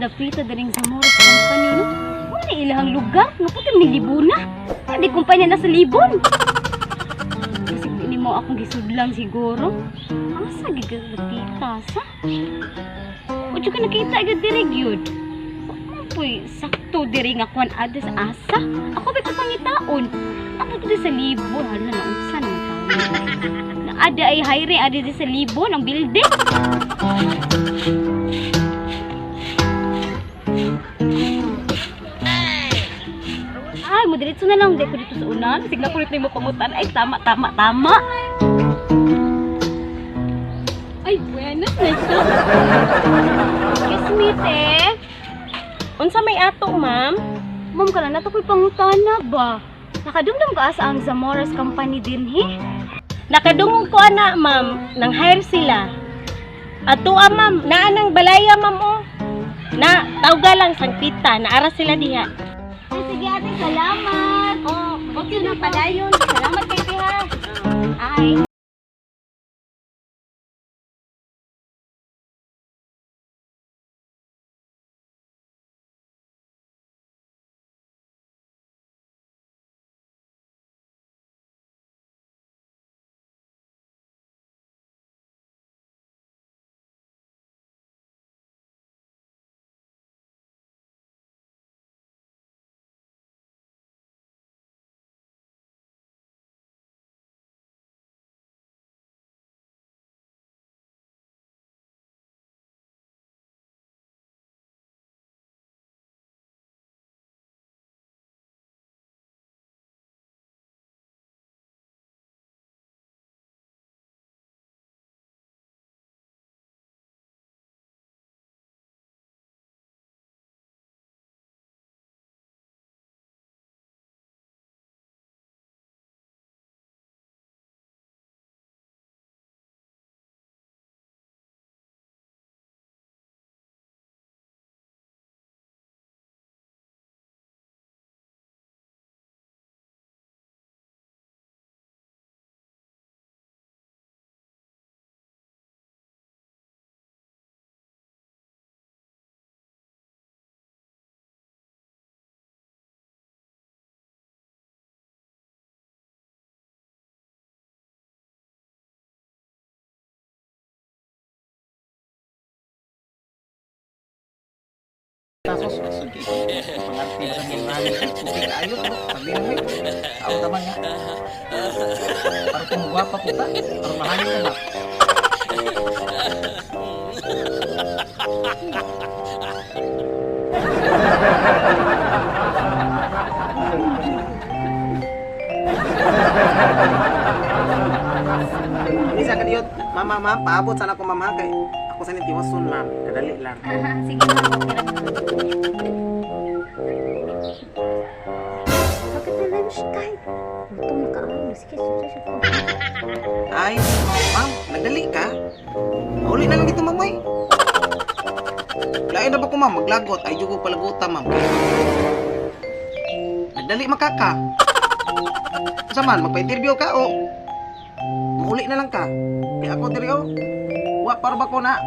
Dapita daling Zamora's Company, no? Wala ilahang lugar, nga puti ni Libuna. Hindi kumpanya na sa Libon. Kasi ini mo akong gisudlan siguro. Asa gigapita sa? O ka nakita agad diri gyud. Puy, sakto diri nga kwan adas asa. Ako ba ko pangitaon? Ako to sa Libon, hala na unsa naman taon. Na ada ay hiring ada di sa Libon ang building. Ay, mo diretso na lang di ko dito sa unan. Sigla ko nito mo pangutan. Ay, tama, tama, tama. Ay, buenas na ito. Excuse me, te. Unsa may ato, ma'am? Ma'am, kala na to ko'y pangutana ba? Nakadumdum ka asa ang Zamora's Company dinhi? Nakadungog ko ana, ma'am, nang hire sila. Ato ah, ma'am, naa nang balaya, ma'am oh. Na tawga lang sang pita, naara sila diha. Ay, sige ate, salamat. Oh, okay na padayon. Salamat kay te ha. Ay. Tapos, sige. Pangarti sa mga puti kaayo to. Sabi mo eh. Ako taman nga. Para kung gwapa po ta. Para mahayo ka ba? Isa ka diyot. Mama, ma'am, paabot sana ko ma'am ha kay ako sa tiwason ma'am. Kadali lang. Sige ma'am, okay ra. Bakit na lunch time? Gutom na kaayo. Sige, sige, sige. Ay, ma'am, nagdali ka? Uli na lang dito, ma'am, ay. Lain na ba ko, ma'am? Maglagot. Ay, jugo palaguta, ma'am. Nagdali makaka. Sa man, magpa-interview ka o mauli na lang ka. Kaya ako diri oh. Wa para ba ko na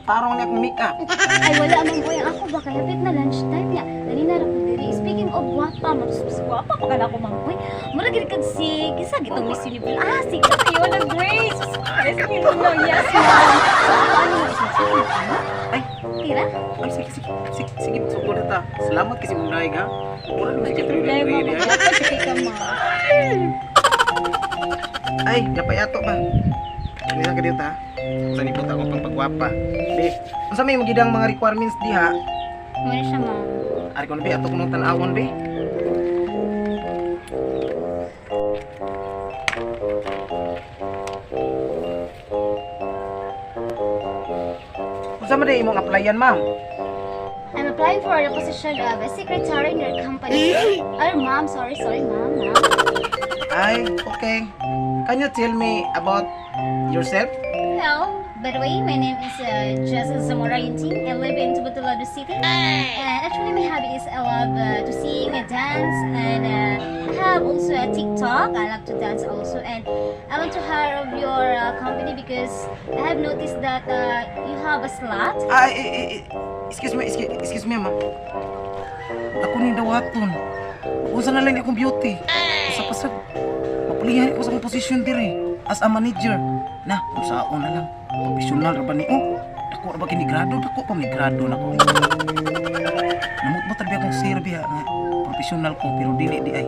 tarong niya akong makeup. Ay, wala man boy. Ako ba kaya hapit na lunch time ya. Dali na ra ko diri. Speaking of guwapa, mas mas guwapa pa kana ko ma'am boy. Mura gid kag si kisa gitong Miss Universe. Ah, si Catriona Grace. Yes, no, yes, ma'am. So, ako ano mo isip ano? Ay, Tira? ay sige sige. Sige, sige, magsugod na ta. Salamat kasi mong naig ha. Mura naman si Catriona Problema, Grace. Ha. magwapa siya kay ka, ma'am. Ay, napayato ba? Hindi ka dito ha. Sa nipot ako pang pagwapa. Be, unsa may magidang mga requirements diha? Muna siya, ma'am. Ari ko na be, ato ko nung tan-awon be. Unsa man day imong applyan, ma'am? I'm applying for the position of a secretary in your company. Ay, ma'am, sorry, sorry, ma'am, ma'am. Ay, okay. Can you tell me about yourself? Well, by the way, my name is Jessa Zamora Yunting. I live in Tubatulado City. And actually, my hobby is I love to sing and dance, and I have also a TikTok. I love to dance also, and I want to hire of your company because I have noticed that you have a slot. Ah, eh, eh, eh, excuse me, excuse, excuse me, ma'am. Ako ni dawaton. Unsa na lang ni akong beauty. Usa pa sad. Mapulihan ko sa akong posisyon dire as a manager. Na, unsaon na lang. Professional ra ba ni oh? Dako ra ba kini grado? Dako pa ni grado nako. Eh. Namot mo tabi akong sir biya nga professional ko pero dili di ay.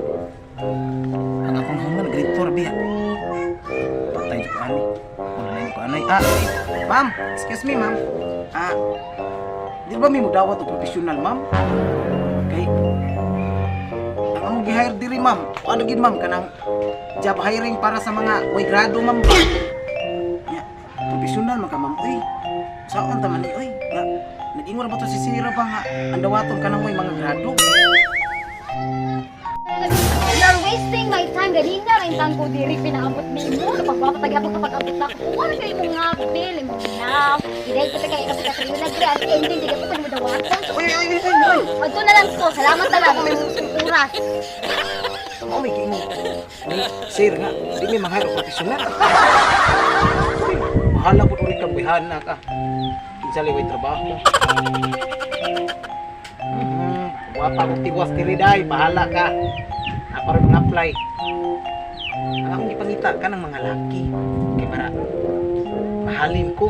Ang akong human grade 4 biya. Patay jud ko ani. Wala na ko anay. Ah, eh, ma'am, excuse me, ma'am. Ah, di ba may mudawat og professional, ma'am? Kay ang among gi-hire diri, ma'am. Ano gid, ma'am, kanang job hiring para sa mga way grado, ma'am ba? Ya, professional man ka, ma'am. Uy, saon ta man ni, uy? Nga, nag-ingon ra ba to si Sira ba nga ang dawaton kanang way mga grado? You're wasting my time. Ganina rin tang ko diri pinaabot nimo. Napagpapatagapag kapag abot na ako. Wala kayo mong ngapil, imong na. Iday ko kay kapag sa iyo nagre at ending di ka pa mo dawaton. Uy, uy, uy, uy, uy. Adto na lang ko. Salamat na lang kung oras. Oh, may giingon. Ni sir nga, di may mga professional. Uy, bahala po ulit kang bihana ka. Kinsa liway trabaho. Wa pa kong tiwas diri day, bahala ka. Ako rin mga apply. Ang akong gipangita ka ng mga laki. Kay para mahalin ko.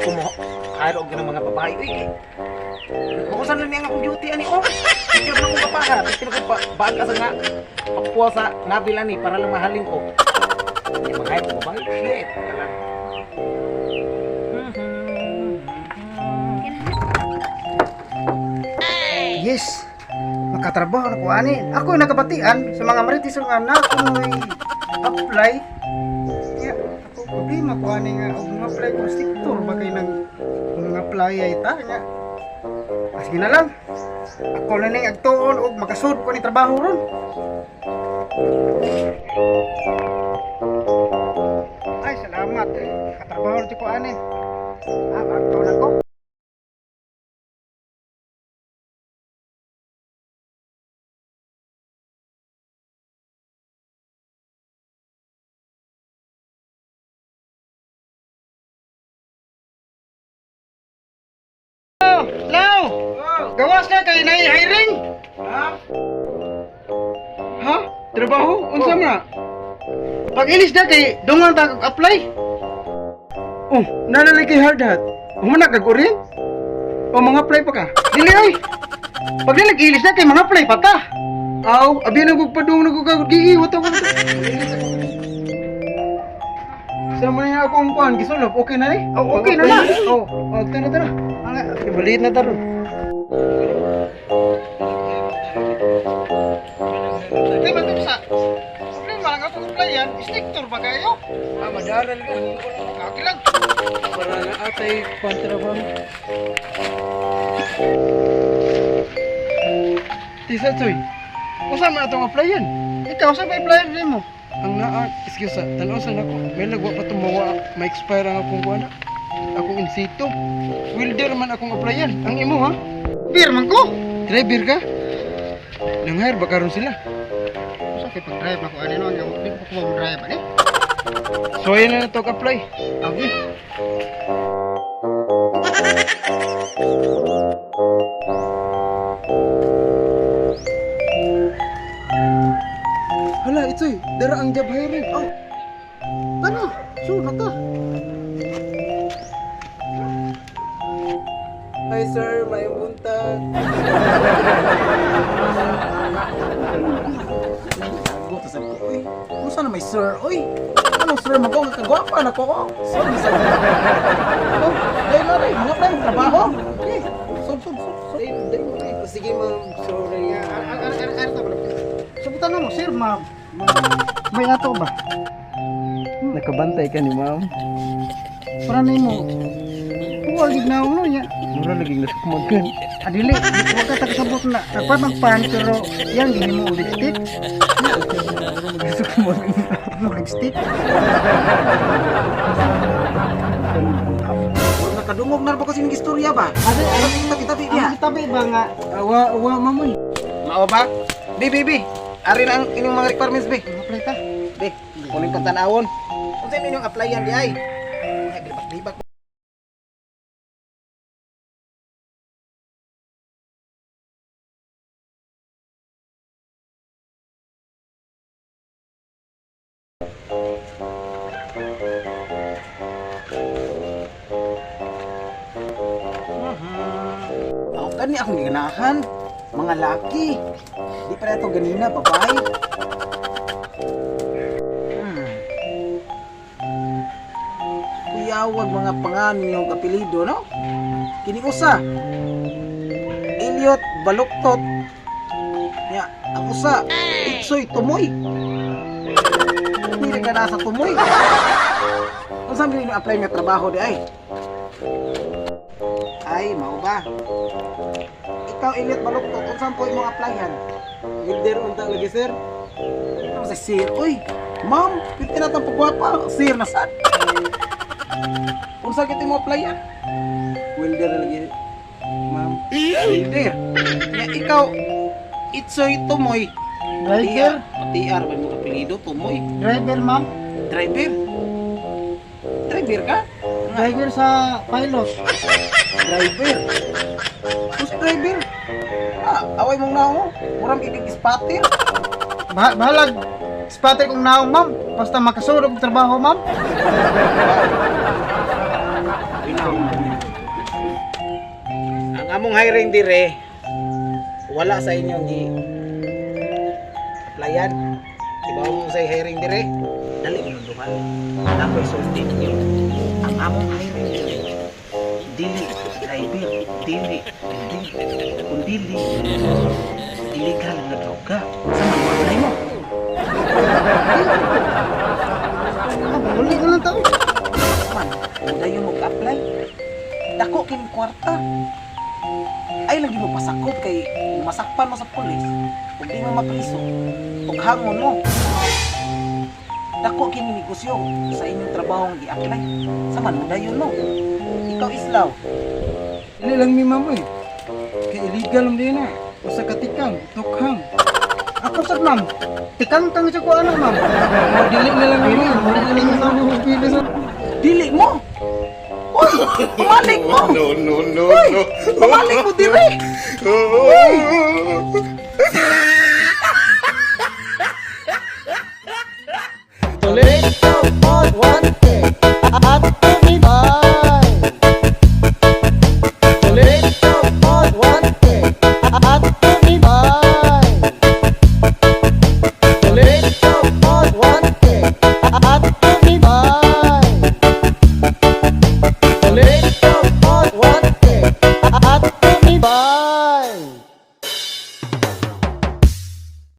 Kumuha hire og ng mga babae. Uy, kay Mausan lang niya ang akong duty ani oh. Pero na akong kapaha. Pero kung pa baag asa nga pakuha sa nabil ani para lang mahalin ko. Hindi mag-hire ko babae. Shit. Wala. Yes. Makatrabaho na ko ani. Ako yung nakabatian sa mga marites nga na ako apply. Ya, ako problema ko ani nga og mga apply ko sector ba kay nang mga apply ay ta nga. Ah, sige na lang. Ako na ning agtuon og makasud ko ni trabaho ron. Ay, salamat. Katrabaho na ko ani. Ah, magtuon ako. Lau! Gawas na kay nay hiring. Ha? Ha? Trabaho? Unsa man na? Pag ilis na kay dungan ta kag apply. Oh, nanalay kay hard hat. Humana kag urin? O mga apply pa ka? Dili ay. Pag dili ilis na kay mga apply pa ta. Aw, abi na kog padung na kog kag giiwat ako. Sa man niya akong kuan gisulop, okay na ni? Oh, okay na na. Oh, oh, tara tara. Balit na taron. Di ba sa? Problema lang ako apply yan. Stiktor ba kayo? Ah, madaral ka. Okay lang. Para na atay kuan trabaho. Tisa Choy. Usa man atong applyan? Ikaw sa may apply nimo? Ang naa, excuse sa, tan-aw sa nako. May lagwa pa tumawa, ma-expire ang akong kuan. Akong insito. Welder man akong applyan. Ang imo ha? Beer man ko. Driver ka? Nang-hire ba karon sila? Usa kay pag-drive na ko ani no, ang di ko ko drive ani. So ayan na na to apply. Okay. Hala, ito'y, dara ang job hiring. Oh. Tara, so na ta. Hi sir, may buntag. Gago to sabi ko, uy, kung saan na may sir, uy? Anong sir, magawa ka kagwapa na ko, oh. Sir, sir. Oh, dahil na rin, mga plan, trabaho. Okay, sub, sub, sub, sub. Sige ma'am, sorry. Sabutan mo, sir, ma'am. May ato ba? Nakabantay ka ni ma'am. Para nimo. Huwag gid na uno niya. Mura lagi nasukmagan. Adili, huwag ka takasabot na. Nagpa magpan pero yan gini mo lipstick. Nasukmagan. Mo lipstick. Huwag nakadungog na ba kasi ng istorya ba? Ano, tabi, tabi niya. Ang tabi ba nga Awa, awa ma'am. Mao ba? Bi, bi, bi. Ari na ang inyong mga requirements, be. Apply ta. Be, kunin kong tanawon. Unsa inyong applyan di ay? Ay, libak-libak. Aw, kani akong giganahan. Mga laki. Di pa na ito ganina, babae. Kuyawag mga pangan yung kapilido, no? Kini usa. Elliot Baluktot. Nya, ang usa, Itsoy Tumoy. Pili ka na sa Tumoy. Unsa man ninyo apply nga trabaho di ay? Ay, mao ba? Ikaw, Elliot Baluktot, unsa po imong applyan? Welder unta lagi, sir. Ano sa sir? Uy, ma'am, pwede na itong pagwapa. Sir, nasaan? Unsa kita mo applyan? Welder lagi, ma'am. Welder. Ya, ikaw, Itsoy Tumoy. Driver. TR, ba mo kapilido? Tumoy. Driver, ma'am. Driver. Driver ka? Driver sa pilot. Driver. Who's driver? Ah, away mong nao. Murang kikig-spatter. Bahalag. Spatter kong naong, ma'am. Basta makasurog trabaho, ma'am. Ang among hiring dire, wala sa inyong gi applyan. Ibaw mo sa hiring dire, dali mo duha. Ako'y sulti ninyo. Ang among hiring dire, dili driver, dili dili, kundili illegal nga droga. Sa man apply mo. Uli ko lang tao. Man, dayon mo apply. Dako kining kwarta. Ay lagi mo pasakop kay masakpan mo sa pulis. Ug di mo mapriso, tughangon mo. Dako kini negosyo sa inyong trabaho nga gi-apply. Sa man mo dayon mo. Ikaw Islaw, Dili lang mi, ma'am, eh. Kay illegal man din na. Usa ka tikang, tukhang. Ako sad, ma'am. Tikang kang sa kuana, ma'am. Oh, dili na lang mi, ma'am. Dili na lang mi pili sa. Dili mo. Uy, pumalik mo. No, no, no, Uy, no. pumalik mo dire. Uy.